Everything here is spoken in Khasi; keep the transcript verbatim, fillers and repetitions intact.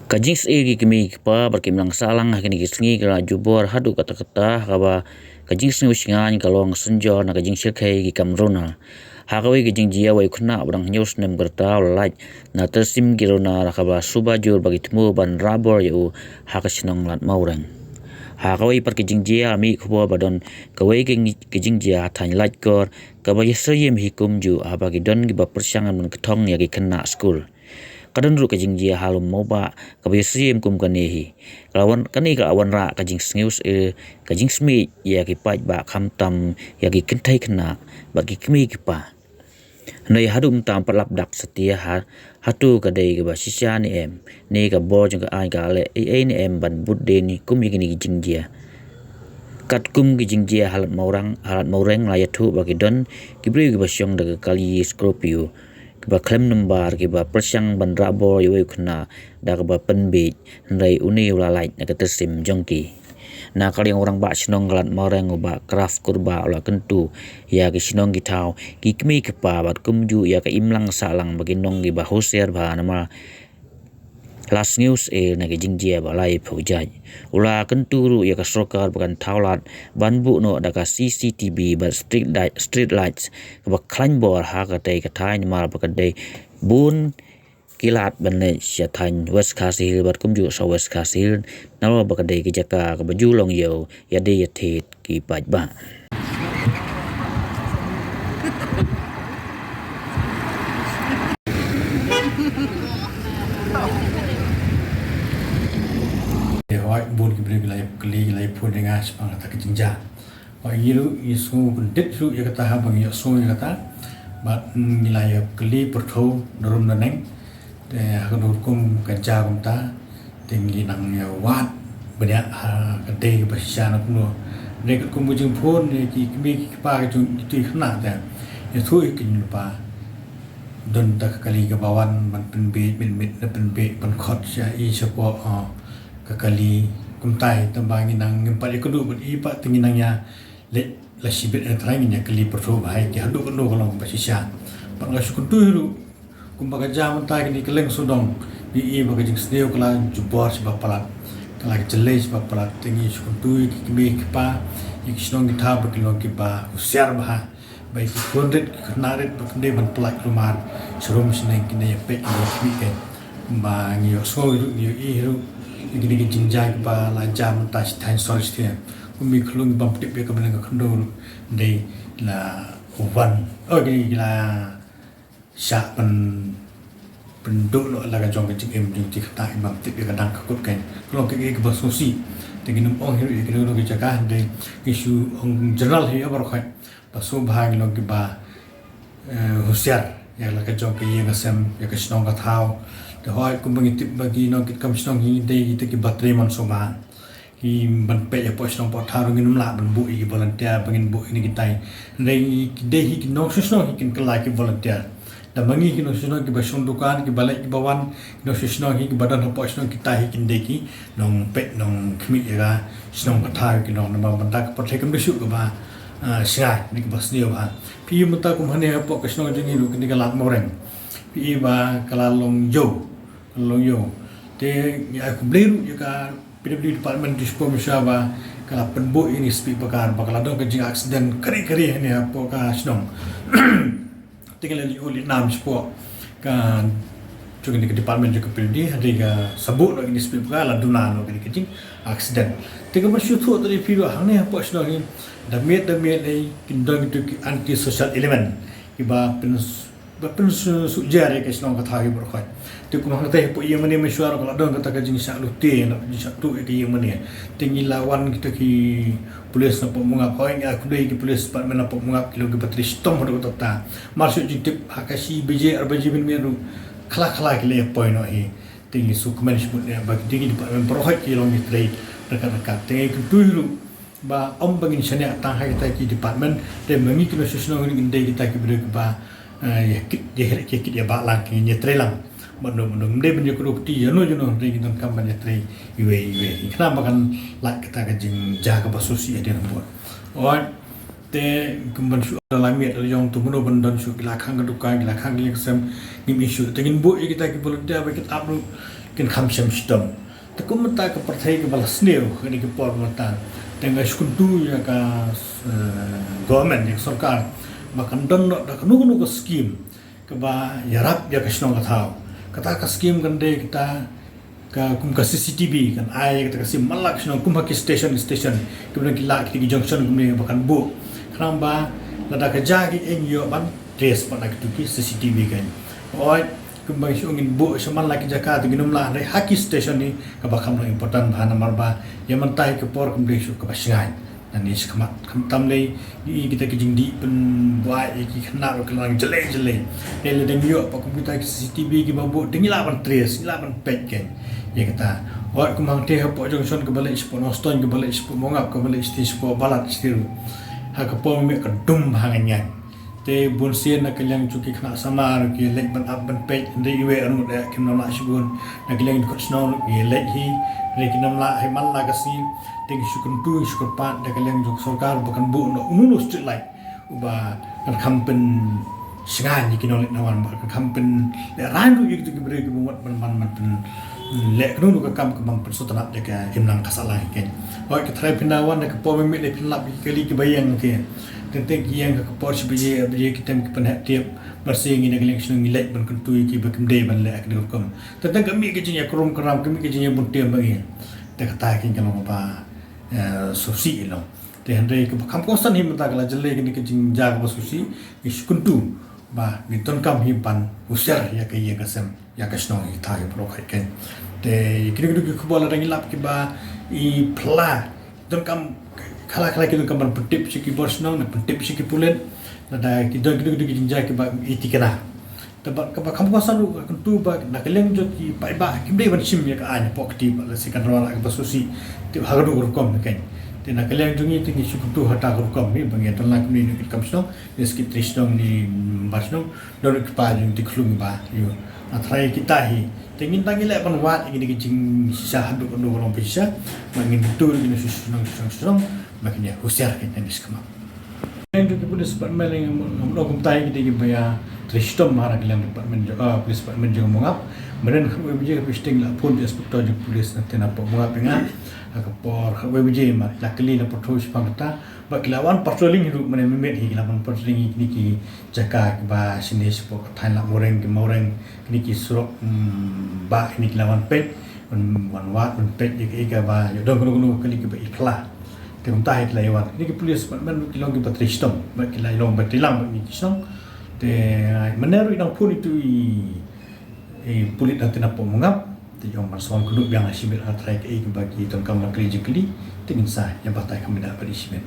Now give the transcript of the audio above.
Ka jingsheptieng ki kmie ki kpa bad ki imlang sahlang ha kine ki sngi ka la jubor haduh katta katta, ha kaba ka jingsngewsih ka long synjor na ka jingshyrkhei ki kam runar. Ha kawei ka jingjia, wei u khynnah ba dang hynñiew snem ka rta u la lait na tyrsim ki runar ha kaba suba jur ba ki thmu ban rah bor ïa u ha ka shnong Lad Mawreng. Ha kawei pat ka jingjia, mih khubor ba don kawei ka ngi-, ka jingjia ha thaiñ Laitkor kaba ïasyriem hi kumjuh, haba ki don kiba pyrshang ban kthong ïa ki khynnah skul. Ka don ruh ka jingjia ha Lum Mawbah kaba ïasyriem kum kane hi. Ka la wan, kane ka la wanrah ka jingsngewsih, ka jingsmit ïa ki paidbah, khamtam ïa ki kynthei khynnah bad ki kmie ki kpa. Hynrei haduh mynta ym pat lap dak satia ha, hato ka dei kaba shisha ne em, ne ka bor jong ka aiñ ka leh ei ei ne em ban bud dien hi kum ïa kine ki jingjia. Katkum ki jingjia ha Lad Mawreng, ha Lad Mawreng la ïathuh ba ki don ki briew kiba shong da ka kali Scorpio, kiba khlem nambar, kiba pyrshang ban rah bor ïa uwei u khynnah da kaba pynbiej, hynrei une u la lait na ka tyrsim jong ki. Na ka liang u Rangbah Shnong ka Lad Mawreng, u Bah Kraf Kurbah, u la kyntu ïa ki shnong ki thaw, ki kmie ki kpa bad kumjuh ïa ka imlang sahlang ba kin long kiba husiar bha namar la sngewsih na ki jingjia ba la ïaphuh jait. U la kyntu ruh ïa ka sorkar ba kan thaw lad ban buh noh da ka C C T V bad street light, street lights kaba khlaiñ bor ha katei ka thaiñ namar ba ka dei bun ki lad ban leit sha thaiñ West Khasi Hills bad kumjuh sha West Khasi Hills, namar ba ka dei ka jaka kaba ju long ïew ïadei ïathied ki paidbah. Te hooid, bun ki briew ki la ïa kylli, ki la ïa phone ïa nga shaphang kata ka jingjia. Hooid, ngi ruh ngi sngew kyndit ruh ïa kata haba ngi ïohsngew ïa kata. Bad, mm, ngi la ïa kylli pyrthuh da rum da neng. Te ha kano rukom ka jia kumta, te ngi nang ïa wad bniah ha ka dei kaba shisha na kumno. Dei katkum ka jingphone ïa ki kmie ki kpa ka jong kito ki khynnah, te ïathuh ïa ki, lypa, don ta ka kali kaba wan ban pynbiej, mynmiet na pynbiej ban khot sha i shapoh, oh, ka kali. Kumta hi tang ba ngi nang, ngim pat ïakynduh bad i pat, te ngi nang ïa leit la shibit, hynrei ngin ïa kylli pyrthuh bha ïa ki haduh katno ka long ba shisha. Bad nga shu kyntu hi ruh, kumba ka jia mynta kine ki kylleng sawdong, ngi i ba ka jingsniew ka la jubor shibun palat, ka la jlei shibun palat. Te ngi shu kyntu ïa ki kmie ki kpa, ïa ki shnong ki thaw ba kin long kiba husiar bha, ba ïa ki khun rit ki khynnah rit ba kin dei ban pyllait kulmar sharum shaneng, kin dei ïa peit ïa ki khmih kein. Ba ngi ïohsngew hi ruh, ngi ïohi hi ruh ïa kine ki jingjia kiba la jia mynta shi thaiñ sor shi thaiñ. Kum i khlung bym tip ïa ka bneng ka khyndew ruh, dei la wan, oh, kine ki la shah pyn, pynduh noh la ka jong ka jingim jong ki khynnah bym tip ïa ka dang ka kut kein. Ka long kaei kaba sngewsih. Te ngin ym ong hi ruh ïa kane ka jaka, hynrei ngi shu ong general hi ïa baroh khoit ba sngewbha ngi long kiba, eh, husiar ïa la ka jong ka ïing ka sem, ïa ka shnong ka thaw. Te hooid, kumba ngi tip ba ki nongkitkam shnong hi dei kita kiba trei mon sngewbha. Ki ban peit hapoh shnong hapoh thaw ruh ngin ym lah ban buh ïa ki volunteer ba ngin buh ïa kine kitai. Hynrei ki dei hi ki nongshong shnong hi kin kylla ki volunteer. Da ma ngi ki nongshong shnong kiba shong dukan, kiba leit kiba wan, ki nongshong shnong hi kiba don hapoh shnong, kita hi kin dei ki nongpeit nongkhmih ïa ka shnong ka thaw, ki nong namar mynta ka pyrthei kam da shuh kaba, ah, shngaiñ ne kaba sniew bha. Phi mynta kum hangne hapoh ka shnong jong ngi ruh, kane ka Lad Mawreng, phi i ba ka la long ïew, ka la long ïew. Te ngi ai khublei ruh ïa ka P W D department, dei shuh pom shuwa ba ka la pynbuh ïa kine ki speed breaker ba ka la don ka jing accident kari kari hangne hapoh ka shnong. Te ngi la leit ïoh leit nam shapoh ka jong kane ka department jong ka P W D, hynrei ka sa buh noh kine ki speed breaker, la duna noh kane ka jing accident. Te kaba shu thuh tari phi ruh hangne hapoh shnong hi, da miet da miet lei kin don kito ki anti social element kiba pyn ba pynsuhjer ïa ka shnong ka thaw hi baroh khoit. Te kum hangta hapoh ïing mane mynshuwa ruh ka la don kata ka jingshah lute, ka jingshah tuh ïa ka ïing mane. Te ngi la wan kita ki police na Mawngap, hooid, ngi ai khublei ïa ki police department na Mawngap, ki long kiba trei shitom haduh katta katta. Mar shu jingtip ha ka shi baje ar baje mynmiet ruh, khlak khlak ki la ïa poi noh hi. Te ngi sngewkmen shibun ïa ba kine ki department baroh khoit ki long ki trei ryngkat ryngkat. Te ngi kyntu hi ruh ba ym ba ngin shaniah tang ha kita ki department, te ma ngi ki nongshong shnong ngin dei kita ki briew kiba, eh, ïa kit, ïa heret, ïa kit ïa bah lang, ngin ïa trei lang. Ba nong, ba nong, ym dei ban ïa kdew kti ïano ïano, hynrei ngin donkam ban ïa trei iwei iwei. Ngin khnang ba kan lait kata ka jingjia kaba sngewsih hadien bor. Oi, te kum ban shu la miet la ïong, to mano ban don shuh, ki la khang ka dukan, ki la khang ka ïing ka sem, ngim ïohi shuh. Te ngin buh ïa kita ki volunteer ba kin ap ruh kin kham shem shitom. Te kum mynta ka pyrthei kaba la sniew ha kine ki por mynta, te nga sngewthuh ïa ka, eh, government, ïa ka sorkar, ba kan don noh da kano kano ka skim kaba ïarap ïa ka shnong ka thaw. Kata ka skim kan dei kata ka kum ka C C T V, kan ai kata ka skim man la ka shnong kum ha ki station, station kiba don ki la ki junction kumne ba kan buh. Khnang ba lada ka jia ki ïeng ïoh ban trace pat na kitu ki C C T V kan. Oi, kumba ngi shu ngin buh sha man la ki jaka te ngin ym lah, hynrei ha ki station hi kaba kham long important bha namar ba ïa mynta hi ka por kam dei shuh kaba shngaiñ. Nane shakhmat, khamtam lei ïa kita ki jingdih pynbuaid ïa ki khynnah ruh ka la jlei jlei. Te lada ngi ïoh pat kum kita ki C C T V kiba buh te ngi lah ban trace, ngi lah ban peit kan ïa kata. Oi, kum hangte hapoh junction kaba leit shapoh Nongstoiñ, kaba leit shapoh Mawngap, kaba leit shatei shapoh Balat shatei ruh, ha ka por mynmiet ka dum bha ngan ngan. Te bun sien na ka liang jong ki khynnah samla ruh ki leit ban ap ban peit, hynrei iwei arngut eh kim nang lah shibun. Na ka liang jong ki shnong ruh ki leit hi, hynrei kim nang lah hi man la ka sngi. Te ngi shu kyntu, ngi shu kyrpad da ka liang jong ka sorkar ba kan buh noh uno uno street light uba kan kham pynshngaiñ ïa ki nongleit nongwan, ba kan kham pynlehraiñ ruh ïa kito ki briew kiba mut ban, ban, ban pynleh kano kano ka kam kaba pynsngewtynnat ïa ka imlang ka sahlang kan. Hooid, ka tharai phin da wan da ka por mynmiet lei phin lap ïa ki kali kiba ïeng te. Teng teng ki ïeng ha ka por shi baje, ar baje ki tem ki pynheh tip. Bad shisha ngi na ka liang shnong ngi leit ban kyntu ïa ki ba kim dei ban leh kane ka rukom. Teng teng ka mih ka jingïakrum kram, ka mih ka jingïabun tiem ba ngi. Te kata ka long kaba, eh, sngewsih long. Te hynrei kaba kham kongsan hi mynta ka la jlei kane ka jingjia kaba sngewsih, ngi shu kyntu ba ngi donkam hi ban husiar ïa ka ïing ka sem, ïa ka shnong ïa ka thaw ïa baroh hi kan. Te kine kine ki khubor lada ngi lap kiba i phylla, donkam khala khala ki donkam ban pyntip sha ki bor shnong, ban pyntip sha ki pulit. Lada ki don kine kine ki jingjia kiba i tikna. Te bad kaba kham kongsan ruh ka kyntu ba na ka liang jong ki paidbah kim dei ban shim ïa ka aiñ hapoh kti ba lehse kan wan la kaba sngewsih. Te ha kano ka rukom kan. Te na ka liang jong ngi te ngi shu kyntu ha kata ka rukom hi ba ngi don la kumne ne ki kam shnong, ne ki trei shnong ne bar shnong, don ki pa jong ki khlung ba ïoh. Nga tharai kita hi te ngin tang ngi leh ban wad ïa kine ki jingshisha haduh kano ka long ba shisha. Ba ngin kyntu ïa kine shu shnong shu shnong shu shnong ba kin ïa husiar kan ïa ngi shakhmat. Ka liang jong ki police department ngam, ngam ong kumta ïa ki dei kiba ïa trei shitom ha ka liang department jong, ah, police department jong Mawngap. Mynhynnin khatwei baje hapoh shiteng la phone u inspector jong police na tena hapoh Mawngap ïa nga. Ha ka por khatwei baje ma la kylli la patrol shaphang kata. Ba ki la wan patrolling hi ruh mynne mynmiet hi ki la wan patrolling ïa kine ki jaka kiba shane shapoh ka thaiñ Lad Mawreng ki Mawreng kine ki surok, mm, ba kine ki la wan peit. Wan, wan wad, wan peit ïa kaei kaba ïoh don kano kano kali kiba i phylla. Te kumta hi ki la ïa wan. Kine ki police department ruh ki long kiba trei shitom. Bad ki la ïa long ba trei lang bad kine ki shnong. Te, ah, mynne ruh i dang phone itu i, i pulit na tena hapoh Mawngap. Te ïoh ban sa wan kynduh biang ha shimet, nga tharai kaei kaba ki donkam ban kylli jingkylli. Te ngin sa ïa batai kham bynta bad i shimet.